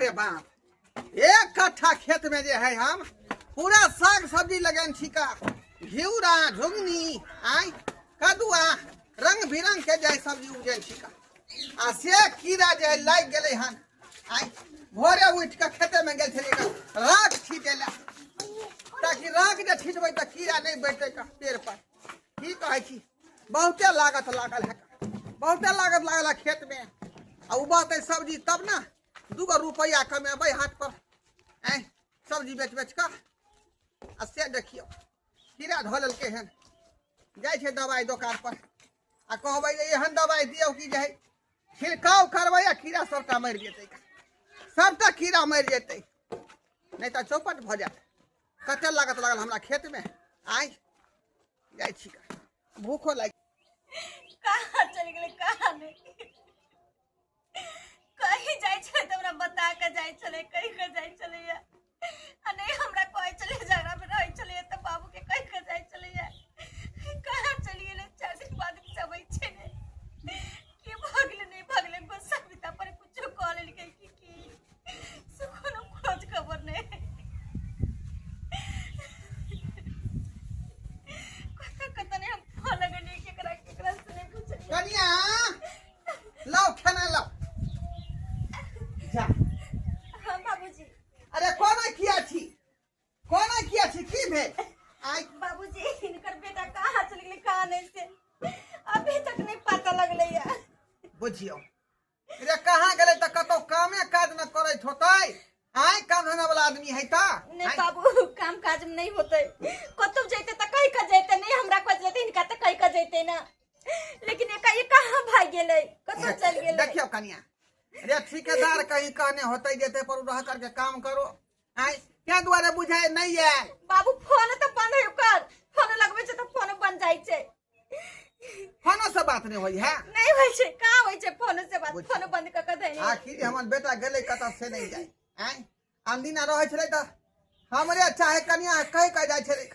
रे बाप, एक कट्ठा खेत में जे है हम पूरा साग सब्जी लगेन छी का, घिउरा झुगनी आय कदुआ रंग बिरंग के जे सब्जी उपजेन छी का, आ से कीड़ा जे लागि गेलै हन। आय भोरे उठि कऽ खेते में गेल छलियै राख छीटै लए, ताकि राख जे छीटबै तऽ कीड़ा नहि बैठतै का पेड़ पर। की कहै छी, बहुते लागत लागल है, बहुते लागत लागल है खेत में, आ उबतै सब्जी तब ने 2 रुपैआ कमेबै हाथ पर, आँय सब्जी बेच बेच कऽ। आ से देखियौ कीड़ा धऽ लेलकै हन, जाइ छै दवाइ दोकान पर आ कहबै जे एहन दवाइ दियौ कि जे छिड़काव करबै आ कीड़ा सबटा मरि जेतै, सबटा कीड़ा मरि जेतै, नहि तऽ चौपट भऽ जायत। कते लागत लागल हमरा खेत में, आइ जाइ छी, भूखो लागि। कहाँ चलि गेलै कहाँ नहि, कहीं जाइ छलै तऽ हमरा बता कऽ जाइ छलै, कहि कऽ जाइ छलैया, आ नहि हमरा कहै छलै, झगड़ा मे रहै छलैया तऽ बाबूके कहि कऽ जाइ छलैया। कहाँ चलि गेलै, 4 दिन बाद अबै छै ने, की भऽ गेलै नहि भऽ गेलै, गुस्सा पिता पर कुछो कऽ लेलकै कि की, से कोनो खोज खबर नहि। कतऽ कतऽ नहि हम फोन लगेलियै, केकरा केकरा से नहि पुछलियै। कनिया लाओ खाना लाओ जा। हाँ बाबूजी। अरे कोना किया छी, कोना किया छी, की भेल? आइ बाबूजी हिनकर बेटा कहाँ चलि गेलै कहाँ नहि से अभी तक नहीं पता लगलै या। बुझियौ रे कहाँ गेलै तऽ कतौ कामे काज न करैत होतै, आइ काम धंधा वाला आदमी है तऽ। नहीं बाबू काम काज में नहीं होतै, कतौ जैते तऽ कहि कऽ जैते, नहीं हमरा कह जैते हिनका तऽ कहि कऽ जैते ना, लेकिन एका ये कहाँ भाग गेलै, कतौ चलि गेलै। देखियौ कनिया रे ठेकेदार कहीं कहने होतै जेते पर रह करके काम करो, आइ क्या दुआरे बुझाय नहीं आयल। बाबू फोन तऽ बंद है ओकर, फोन लगबै छै तऽ फोन बंद जाइ छै। फोनो से बात नहीं होई है? नहीं होई छै, कहाँ होई छै फोनो से बात, फोन बंद क के धैने। आखिर हमर बेटा गेलै कतऽ से नहीं जाय। आइ अनदिना रहै छलै तऽ हमरे चाहे कनिया कहि कऽ जाइ छलै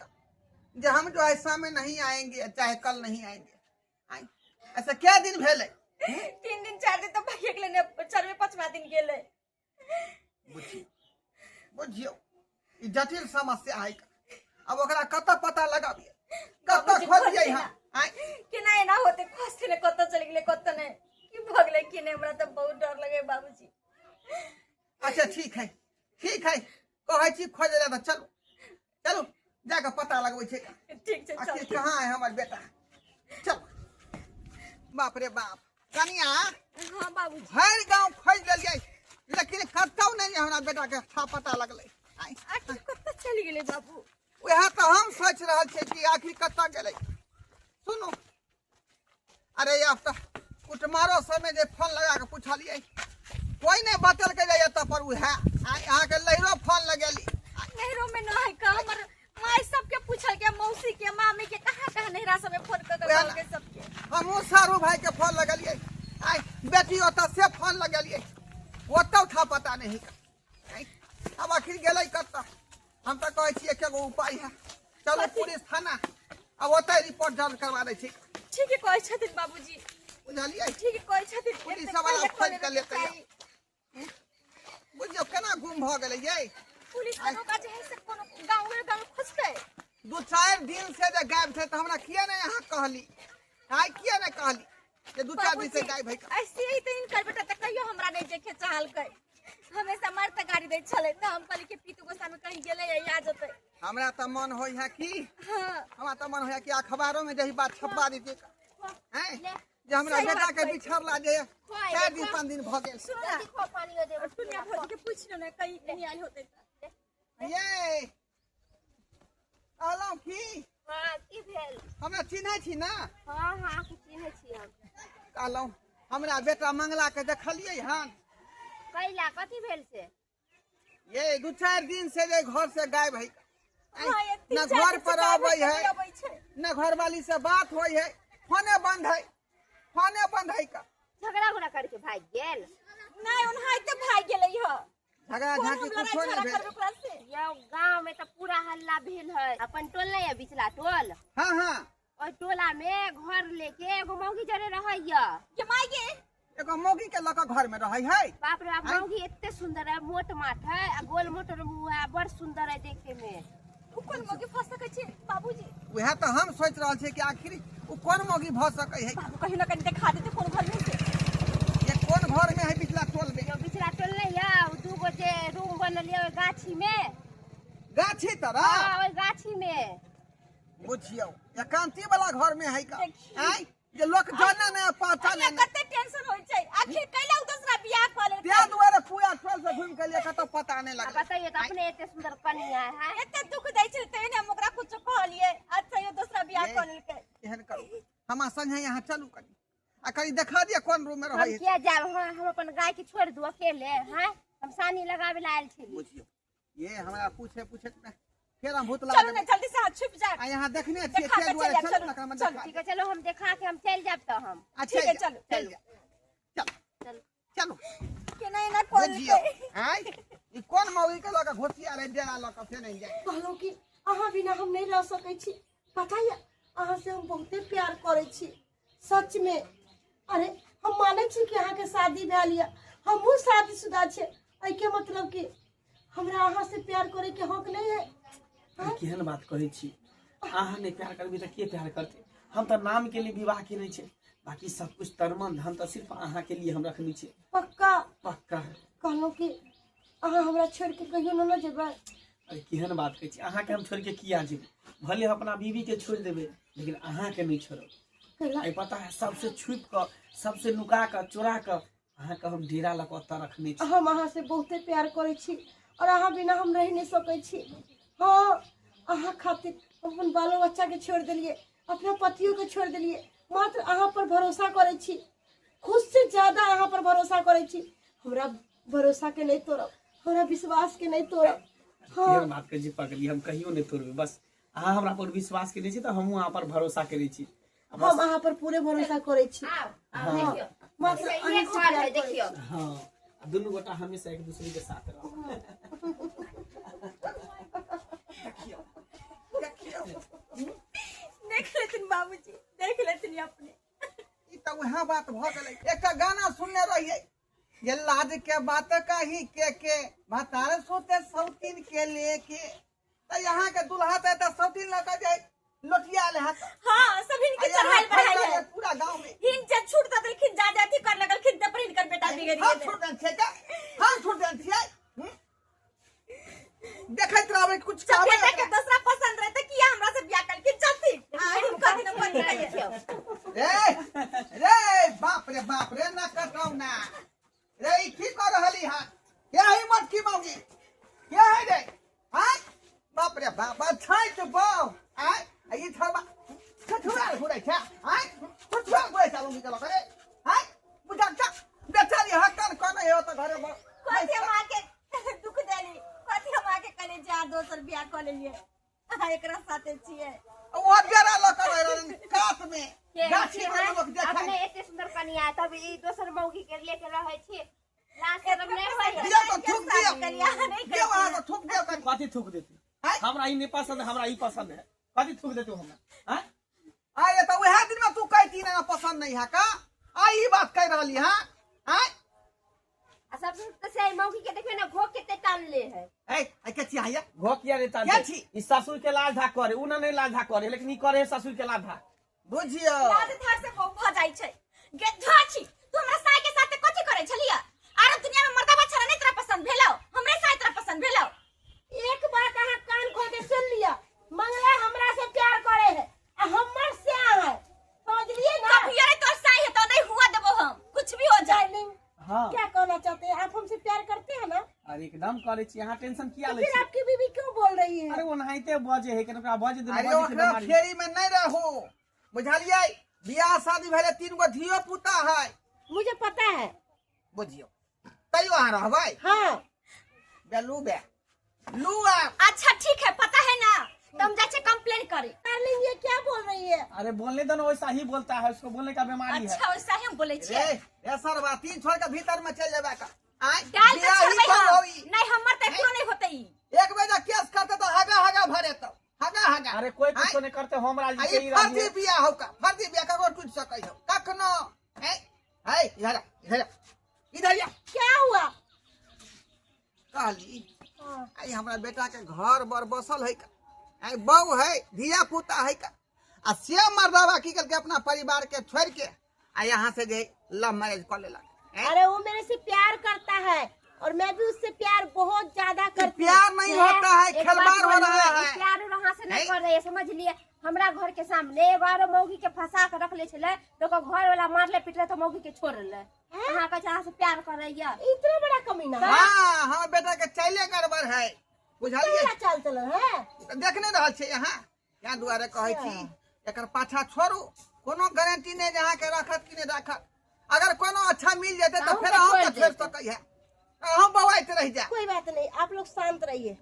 जे हम जो है शाम में नहीं आएंगे चाहे कल नहीं आएंगे। आइ ऐसा क्या दिन भेलै? 3 दिन 4 दिन तऽ भागि गेलै ने, 4 5वां दिन गेलै। बुझियौ बुझियौ ई जटिल समस्या है, अब ओकरा कतऽ पता लगाबियै, कतऽ खोजियै हम? आइ केना एना होतै, खोजते ने कतऽ चलि गेलै कतऽ नहि, की भऽ गेलै की नहि, हमरा तऽ बहुत डर लगै बाबूजी। अच्छा ठीक है ठीक है, कहै छी खोजै लए तऽ चलू चलू जाकऽ पता लगबै छै। ठीक छै, आखिर चल। कहाँ है हमर बेटा, चल। बाप रे बाप कनिया। हाँ बाबूजी। भरि गाँव खोजि लेलियै लेकिन कतौ नहि हमरा बेटा के था पता लगलै। आखिर कतऽ चलि गेलै बाबू? वएह तऽ हम सोचि रहल छियै कि आखिर कतऽ गेलै। सुनू, अरे आब तऽ कुटमारो सबमे जे फोन लगा कऽ पुछलियै कोइ नहि बतेलकै जे एतऽ पर ओ है। आइ अहाँके लहिरो फोन लगेली। नैहरो में न है का, हमर माय सबके पूछलकै, मौसी के मामी के, कहाँ कहाँ नैहरा सब में फोन कऽ के वएह कहलकै सबके। हमहूँ सारू भाई के फोन लगेलियै, आइ बेटी ओतऽ से फोन लगेलियै, ओतऽ था पता नहीं। आइ अब आखिर गेलै कतऽ? हम तऽ कहै छियै एके गो उपाय है, चलो कथी? पुलिस थाना, अब ओतऽ रिपोर्ट दर्ज करवा दै छी। ठीक है कहै छथिन बाबूजी। बुझलियै? ठीक है कहै छथिन। पुलिस एते वाला पहिले खोजि कऽ खोले लेतै। चाही। बुझियौ केना गुम भऽ गेलै यै। पुलिस दरोगा जे है से कोनो गाँवे गाँव खोजतै। 2-4 दिन से जे गायब छै तऽ हमरा किया नहि अहाँ कहली? आइ किया नहि कहली जे 2-4 दिन से बाबूजी, गायब है? ऐसे ही तऽ हिनकर बेटा तऽ कहियो हमरा नहि देखे चाहलकै, हमेशा मार तऽ गाड़ी दै छलै, तऽ हम कहली कि पीतू गोसा में कहीं गेलै या आ जेतै। हमरा तऽ मन होइ है कि हाँ। हमरा तऽ मन होइ है कि अखबारो में जही बात छपवा देतियै हैं, ले। जे हमरा सही बेटा बात के कहै छी। बिछड़ला जे खोइ, 4 दिन देखो। 5 दिन भऽ गेल। सुन ना। देखो, पानी हो जेबै। सुनिया भौजी के पूछि लो ने कहीं नहीं आयल होतै तऽ। ये कहलहुँ की? हाँ, की भेल? हमरा चिन्है छी ना? हाँ हाँ, अहाँके चिन्है छी हम। कहलहुँ हमरा बेटा मंगला के देखलियै हन? कैला कथी भेल से? ये 2-4 दिन से जे घर से गायब है। हाँ, ये तीन न चार घर दिन से पर गायब अबै है, है, कभी अबै छै। न घरवाली से बात होइ है, फोने बंद है, फोने बंद है का। झगड़ा उगड़ा करके भागि गेल? नहीं, ओनाहिते भागि गेलै ह। झगड़ा कोन झांकी हम लड़ाई कुछो नहीं झगड़ा भेल। करबै ओकरा से? यौ गाँव में तऽ पूरा हल्ला भेल है, अपन टोल नहीं है बिचला टोल? हाँ हाँ। ओहि टोला में घर लेके एगो मौगी जरे रहैया। के माय गे? एगो मौगी के लऽ कऽ घर में रहै है। बाप रे बाप, आँय? मौगी एते सुंदर है, मोट माथ है आ गोल मोट मुंह है, बड़ सुंदर है देखे में। उ कोन मौगी भऽ सकै छै बाबूजी? उएह तऽ हम सोचि रहल छियै कि आखिर ओ कोन मौगी भऽ सकै है। बाबू कहियो ना कहीं देखा देते कोन घर में से। ये कोन घर में है पिछला टोल में? जो बिचला टोल नहीं है, उ दू गो जे रूम बनल है ओहि गाछी में। गाछी तरह? हाँ, ओहि गाछी में। बुझियौ एकांती वाला घर में है का? देखी। आँय जे लोक जाने ने पहचाने हमरा ने। कते टेंशन होइ छै, आखिर कैला उ दोसरा बियाह कऽ लेलकै? तें दुआरे पूरा टोल से घुमि के लिए कतौ पता नहि आ लगलै। बताइए तो अपने एते सुंदर कनिया है। एते दुख दै छै तैयो ने हम ओकरा कुछो कहलियै, अच्छा यो दोसरा बियाह ये। कऽ लेलकै। एहन करू, हमरा संगे यहाँ चलू कनी आ कनी देखा दिअ कोन रूम में हम रहै है। किया जाब? हाँ, हम अपन गाय के छोड़ दू अकेले? हाँ, हम सानी लगावे ला आयल छी। बुझियौ ये हमरा पूछे पूछे में फेर हम भूत चलू लगा ने जल्दी से, हाथ छुप जा। आ यहाँ देखने छियै देखा तें के दुआरे चलि जायब, चलू ने कनी चलू, देखा ठीक है, चलो हम देखा के हम चल जाब। तो हम आ ठीक चलि है, जायब, चलू, चलि जायब, चलू चलू। चलू। केना एना कऽ बुझियौ लेलकै? आँय ई कोन मौगी के लऽ कऽ घोसिया रहै डेरा लऽ कऽ से नहि जाय। कहलहुँ कि अहाँ बिना हम नहीं रह सकै छी। पता ये अहाँ से हम बहुते प्यार करै छी सच में। अरे हम मानै छी कि अहाँके शादी भेल ये, हमहूँ शादीशुदा छियै, एहिके मतलब कि हमरा अहाँ से प्यार करे के हक नहीं है? अरे केहन बात कहै छी, अहाँ नहि प्यार करबै तऽ के प्यार करतै? हम तऽ नाम के लिए विवाह केने छै, बाकी सब कुछ तन मन धन तऽ सिर्फ अहाँ के लिए हम रखने छी। पक्का? पक्का। कहलहुँ कि अहाँ हमरा छोड़ के कहियो न न जेबै। अरे केहन बात कहै छी, अहाँके हम छोड़ि के किया जेबै? भले हम अपना बीवी के छोड़ि देबै लेकिन अहाँके नहि छोड़ब। कैला? अरे पता है, सबसे छुपि कऽ सबसे नुका कऽ चोरा कऽ अहाँके हम डेरा लऽ कऽ ओतऽ रखने छी। हम अहाँ से बहुते प्यार करै छी और अहाँ बिना हम रहि नहीं सकै छी। हाँ, अहाँ खातिर हम अपन बालो बच्चा के छोड़ देलियै, अपना पतियो के छोड़ देलियै, मात्र अहाँ पर भरोसा करै छी, खुद से ज्यादा अहाँ पर भरोसा करै छी। हमरा भरोसा के नहीं तोड़ब, हमरा विश्वास के नहीं तोड़ब। हाँ। केहन बात कहै छी पगली, हम कहियो नहि तोड़बै। बस अहाँ हमरा पर विश्वास केने छी तऽ हमहूँ अहाँ पर भरोसा केने छी। आ बस हम अहाँ पर पूरे भरोसा करै छी। आउ आउ। हाँ। देखियौ मात्र ये अहीं से घर प्यार है करै छी। देखियौ। हाँ, आ दुनू गोटा हमेशा एक दूसरे के साथ रहब। देखियौ देखियौ। देख लेथिन बाबूजी, देख लेथिन अपने। ई तऽ उएह बात भऽ गेलै। एकटा गाना सुनने रहियै जे लाज के बात कही के भतार सोते सौतीन के लेके, तऽ यहाँ के दुल्हा तऽ एतऽ सौतीन लऽ कऽ जाय लोटिया ले हाथ। हाँ, सब आ हिनके यहाँ चढ़ाइल बढ़ाइल फैलल है है पूरा गाँव में। हिन जे छूट दऽ देलखिन, जा जा अथी कर लगलखिन तऽ पर हिनकर बेटा बिगड़ि हम गेलै। छोड़ देने छियै का? हम छोड़ देने छियै? हम्म? देखैत रहबै कुछ जब कहबै बेटा के ओकरा। दोसरा पसंद रहे तऽ किया हमरा से बियाह करलखिन? चलथिन हम कह दिन कथी कहियै। देखियौ। रे रे बाप रे बाप रे, ना कटाउ ना रे, ई की कर रहली हन? के है मोटकी मौगी? के है रे? आय बाप रे बाप, छैत बौ आय आ ई थरबा छठुआ घुरै छै। आय छठुआ घुरै छै लुंगी के लऽ कऽ रे। आय बुझा जा बेचारी हकन कोन हे तऽ घरे कथी हम आके दुख देली? कथी हम आके कहले जे अहाँ दोसर बियाह कऽ लेलियै, अहाँ एकरा साथे छियै? ओ डेरा लऽ कऽ रहि रहल कात में के गाछी छी, पर हाँ? लोक देखै। अपने एते सुंदर कनिया है, तब ई दोसर मौगी के लेके रहै छी, लाज शरम नहीं होय है? दियौ तऽ थूक दियौ। करिया नहीं दियौ अहाँ तऽ थूक दियौ कनि। कथी थूक देतै? आँय? हमरा ई नहि पसंद है, हमरा ई पसंद है, कथी थूक देतै हमरा? आँय? अरे तऽ उएह दिन में तू कहती ना पसंद नहीं है का, आ ई बात कह रहली है? आय आ सबसे तो से मौगी के देखियो ना, घोक केते टानले है। ए आई के छी हैया? घो किया नहीं तानते? के छी? ई ससुर के लाज धाक करे, उ ना नहीं लाज धाक करे, लेकिन ई करे है ससुर के लाज धाक। बुझियौ लाज थार से बहु भऽ जाइ छै। गे धोआ छी, तू हमरा साय के साथे कथी करै छलियै? आरो दुनिया में मर्दा बच्चा नहीं तोरा पसंद भेलौ, हमरे साय तोरा पसंद भेलौ? एक बात अहाँ कान खोल के सुन लिया, मंगला हमरा से प्यार करे है आ हमर से है, समझलिए ना? कभी अरे तोर साय है तो नहीं हुआ देबो हम, कुछ भी हो जाए। डार्लिंग। हाँ। क्या कहना चाहते हैं आप? हमसे प्यार करते हैं ना? अरे एकदम करे छी, अहाँ टेंशन किया तो लै फिर छी? आपकी बीवी क्यों बोल रही है? अरे ओनाहिते बजे है, केना ओकरा बजे देलहुँ, अरे बजे के ओकरा बीमारी। फेरी में नहीं रहू, बुझलियै? बियाह शादी भेलै, तीन गो धियो पुता है। मुझे पता है। बुझियौ तैयो अहाँ रहबै? हाँ। बे लू बे लू आ। अच्छा ठीक है, पता है ना, तो हम जाके कंप्लेन करे। डार्लिंग ये क्या बोल रही है? अरे बोलने दो ना, वैसा ही बोलता है, उसको बोलने का बीमारी है। अच्छा वैसा ही हम बोले रे छियै। रे सरवा तीन छोड़ के भीतर में चल जेबा का आय डाल के बियाह ही छोड़बै कम हम होई। नहीं, हमर तऽ एकरो नहीं होतै ई। एक बेर केस करते तो हगा हगा भरे तो हगा हगा। अरे कोई कुछ आँय? नहीं करते, हम राजी आ के ई ही राजी फर्जी है। बियाह हो का, फर्जी बियाह ककरो टूट सकै हो कखनो। ए हे इधर आ, इधर कहली हाँ। आई हमरा बेटा के घर बर बसल है का, आई बहू है धिया पुता है का, आ से मर्दावा की करके अपना परिवार के छोड़ के आ यहाँ से जे लव मैरिज कर लेलक। हैं? अरे वो मेरे से प्यार करता है और मैं भी उससे प्यार बहुत ज्यादा करती हूँ। प्यार नहीं होता है, एक बात खिलवाड़ हो बोलू, रहा ई है। प्यार उर अहाँ से नहीं हैं? कर रहे समझ लिए। हमरा घर के सामने एगो आरो मौगी के फंसा के रखले छलै तो ओकर घर वाला मारले पिटले तो मौगी के छोड़ ले। अहाँ कहै छै अहाँ से प्यार करैया। इतना बड़ा कमीना है। हाँ, हमर बेटा के चाइले गड़बड़ है, बुझलिए? इतना चाल चलन है। देख नहीं रहल छै यहाँ, यहाँ दुआरे कहै छी एकर पाछा छोड़ू, कोनो गारंटी नहि जे अहाँके रखत कि नहि रखत। अगर कोनो अच्छा मिल जेतै तऽ अहूँ फेर के अहूँ के छोड़ि छोड़ि देतै। सकै है, अहूँ बौआइत रहि जायब। कोई बात नहीं, आप लोग शांत रहिए।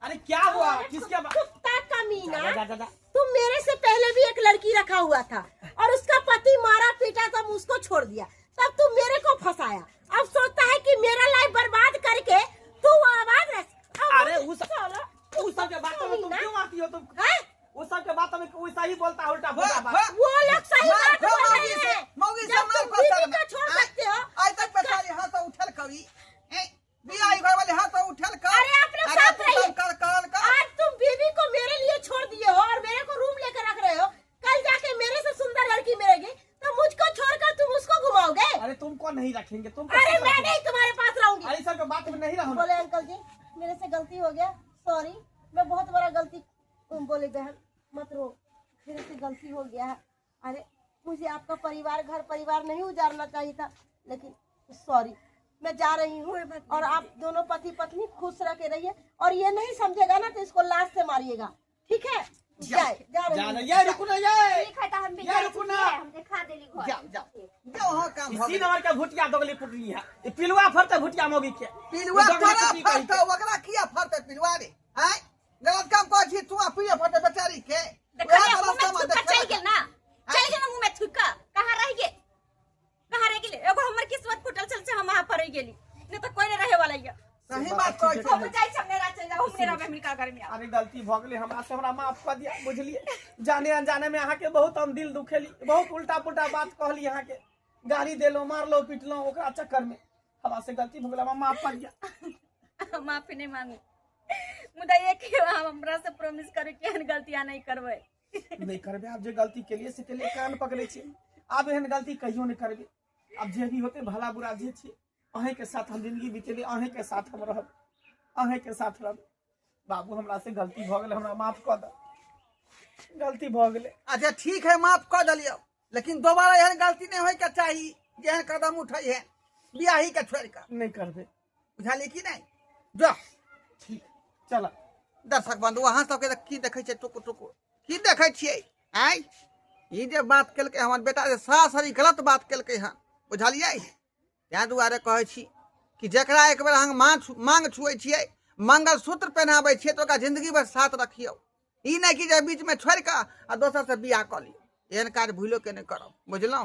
अरे क्या हुआ, किसके कुत्ता कमीना, जा, जा, जा, जा। तुम मेरे से पहले भी एक लड़की रखा हुआ था और उसका पति मारा पीटा तब उसको छोड़ दिया, तब तू मेरे को फंसाया। अब सोचता है कि मेरा लाइफ बर्बाद करके तू आवाज रख। अरे उस साला, उस सब के बातों में तुम कमीना। क्यों आती हो तुम? हैं? उस सब के बातों में वैसा ही बोलता है, उल्टा पुल्टा बात। हाँ। वो लोग सही मार बात खो बोल मौगी रहे से, हैं। मौगी से जब मार तुम खो बीवी सर में। को छोड़ आय, सकते हो। आइ तक बेचारी हाथ से उठल कभी। ए, बियाह घर वाले हाथ से उठल कर। अरे आप लोग अरे साथ तू रहिए। सब कर, कर, कर। आज तुम बीवी को मेरे लिए छोड़ दिए हो और मेरे को रूम लेकर रख रहे हो, कल जाके मेरे से सुंदर लड़की मिलेगी तो मुझको छोड़कर तुम उसको घुमाओगे। अरे तुमको नहीं रखेंगे, तुम अरे मैं नहीं तुम्हारे पास रहूंगी। अरे सब के बात में नहीं रहूंगा। बोले अंकल जी मेरे से गलती हो गया, सॉरी, मैं बहुत बड़ा गलती। बोले बहन मत रो, मेरे से गलती हो गया है। अरे मुझे आपका परिवार घर परिवार नहीं उजाड़ना चाहिए था, लेकिन सॉरी, मैं जा रही हूँ और आप दोनों पति पत्नी खुश रह के रहिए, और ये नहीं समझेगा ना तो इसको लाश से मारिएगा, ठीक है? जाए जा रही जा हूँ। रही है, रुको ना ये। ठीक है तो हम भी यार, जाइ रुको ना। छियै, हम देखा देली घर। जाओ जाओ जाओ, हाँ काम हो इसी गेल। नंबर के भुटिया दोगली पुटली है, ई पिलुआ फरते भुटिया मौगी के। पिलुआ दोगली तोरा पुटली कही फरतौ, ओकरा किया फरतै पिलुआ रे? आँय, गलत काम करै छी तू, आ पिलुआ फरतै बेचारी के। देखलियै, वएह मुँह में रास्ता में थूक देखै। चलि गेल ना, चलि गेल ना मुँह में थूक कऽ। कहाँ रहि गेल, कहाँ रहि गेल? एगो हमर किस्मत फूटल छल से हम वहाँ पर रहि गेली, नहीं तऽ कोई नहीं रहे वाला ये। सही बात कहै छी। हम जाइ छी, हम नेरा चलि जाउ, हम नेरा में अमेरिका घर में आउ। अरे गलती भऽ गेलै हमरा से, हमरा माफ कऽ दिया, बुझलिए? जाने अनजाने में अहाँके बहुत हम दिल दुखेली, बहुत उल्टा पुल्टा बात कहली, अहाँके गाली देलहुँ, मारलहुँ पिटलहुँ, ओकरा चक्कर में हमरा से गलती भऽ गेलै, हमरा माफ कऽ दिया। माफी नहीं मांगू, मुदा एक ही अहाँ हमरा से प्रॉमिस करू कि एहन गलती अहाँ नहीं करबै। नहीं करबै, आब जे गलती केलिए से केलिए, कान पकड़ै छी, आब एहन गलती कहियो नहीं करबै। आब जे भी होतै भला बुरा जे छै, अहींके साथ हम जिंदगी बितेबै, अहींके साथ हम रहब, अहींके साथ रहब। बाबू हमरा से गलती भऽ गेलै, हमरा माफ कऽ दऽ, गलती भऽ गेलै। अच्छा ठीक है, माफ कऽ देलियौ, लेकिन दोबारा एहन गलती नहीं होय के चाही जे एहन कदम उठै है बियाही के छोड़ि कऽ। नहीं करबै, बुझलियै कि नहीं? जो ठीक, चल। दर्शक बंधु, अहाँ सबके तऽ की देखै छियै, टुकुर टुकुर की देखै छियै? आँय, ई जे बात केलकै हमर बेटा जे सरासरी गलत बात केलकै हन, बुझलियै? ताहि दुआरे कहै छी कि जकरा एक बेर अहाँ मांग छुए छियै, मंगलसूत्र पहिनाबै छियै, तऽ ओकरा जिंदगी भरि साथ रखियौ। ई नहि कि जे बीचमे छोड़ि कऽ आ दोसर से बियाह कऽ लियौ। एहन काज भूलो के नहि करब, बुझलहुँ?